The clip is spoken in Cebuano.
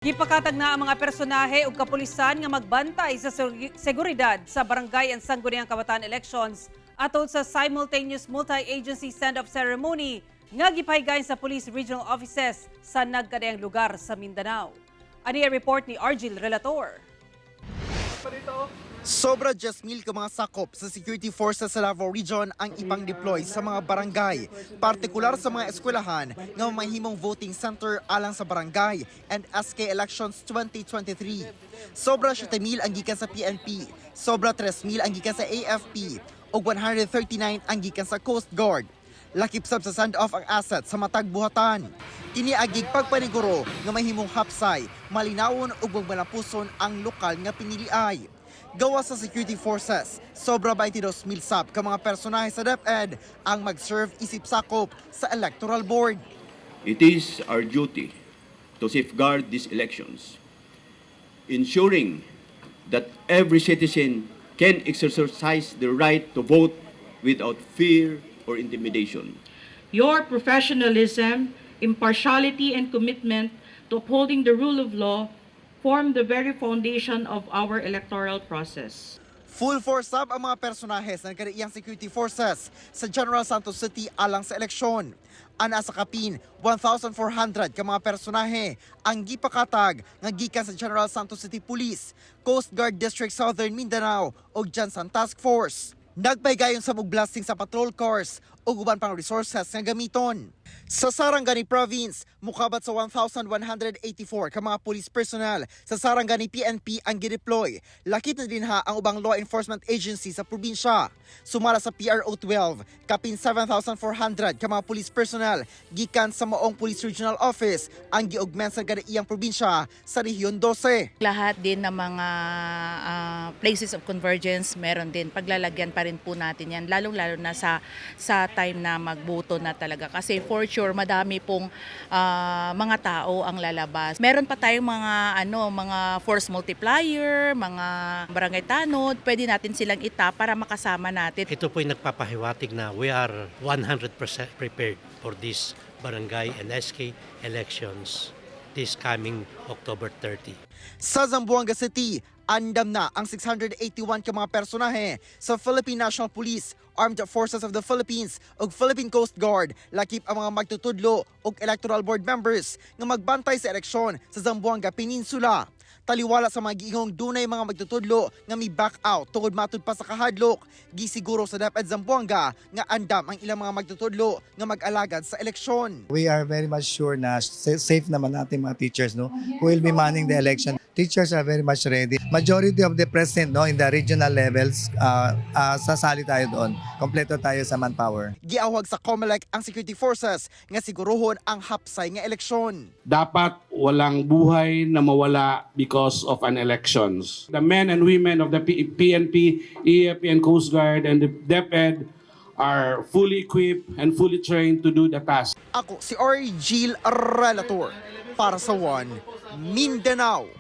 Gipakatag na ang mga personahe ug kapulisan nga magbantay sa seguridad sa Barangay and Sangguniang Kabataan elections atol sa simultaneous multi-agency send-off ceremony nga gipahigayon sa police regional offices sa nagkadaiyang lugar sa Mindanao. Ani ang report ni Argil Relator. Sobra 10,000 ka mga sakop sa security forces sa Davao Region ang ipang-deploy sa mga barangay, partikular sa mga eskwelahan nga mahimong voting center alang sa barangay and SK elections 2023. Sobra 7,000 ang gikan sa PNP, sobra 3,000 ang gikan sa AFP, ug 139 ang gikan sa Coast Guard. Lakip sab sa send-off ang asset sa matag buhatan. Kini agig pagpaniguro nga mahimong hapsay, malinawon ug magmalapuson ang lokal nga piniliay. Gawas sa security forces, sobra 22,000 sab ka mga personahe sa DepEd ang mag-serve isip sakop sa Electoral Board. It is our duty to safeguard these elections, ensuring that every citizen can exercise the right to vote without fear or intimidation. Your professionalism, impartiality, and commitment to upholding the rule of law form the very foundation of our electoral process. Full force sab ang mga personahe sa nagkadaiyang security forces sa General Santos City alang sa eleksyon. Ana sa kapin, 1,400 ka mga personahe ang gipakatag nga gikan sa General Santos City Police, Coast Guard District Southern Mindanao ug GenSan Task Force. Nagpahigayon sa blasting sa patrol cars ug uban pang resources nga gamiton. Sa Sarangani Province, mukabat sa 1,184 ka mga police personnel sa Sarangani PNP ang gideploy. Lakip na dinha ang ubang law enforcement agency sa probinsya. Sumala sa PRO 12, kapin 7,400 ka mga police personnel gikan sa maong Police Regional Office ang giaugment sa kadaiyang probinsya sa Rehiyon 12. Lahat din ng mga places of convergence, meron din. Paglalagyan pa rin po natin yan, lalong-lalo na sa time na magboto na talaga. Kasi for sure, madami pong mga tao ang lalabas. Meron pa tayong mga force multiplier, mga barangay tanod, pwede natin silang i-tap para makasama natin. Ito po'y nagpapahiwatig na we are 100% prepared for this barangay and SK elections this coming October 30. Sa Zamboanga City, andam na ang 681 ka mga personahe sa Philippine National Police, Armed Forces of the Philippines ug Philippine Coast Guard, lakip ang mga magtutudlo ug electoral board members nga magbantay sa eleksyon sa Zamboanga Peninsula. Taliwala sa mga giingong dunay mga magtutudlo nga mi back out tungod matud pa sa kahadlok, gisiguro sa DepEd Zamboanga nga andam ang ilang mga magtutudlo nga mag-alagad sa eleksyon. We are very much sure na safe naman natin mga teachers, no, who will be manning the election. Teachers are very much ready. Majority of the present, no, in the regional levels, sasali tayo doon. Kompleto tayo sa manpower. Giawhag sa COMELEC ang security forces nga siguruhon ang hapsay nga eleksyon. Dapat walang buhay na mawala because of an elections. The men and women of the PNP, AFP, and Coast Guard and the DepEd are fully equipped and fully trained to do the task. Ako si Argil Relator para sa One Mindanao.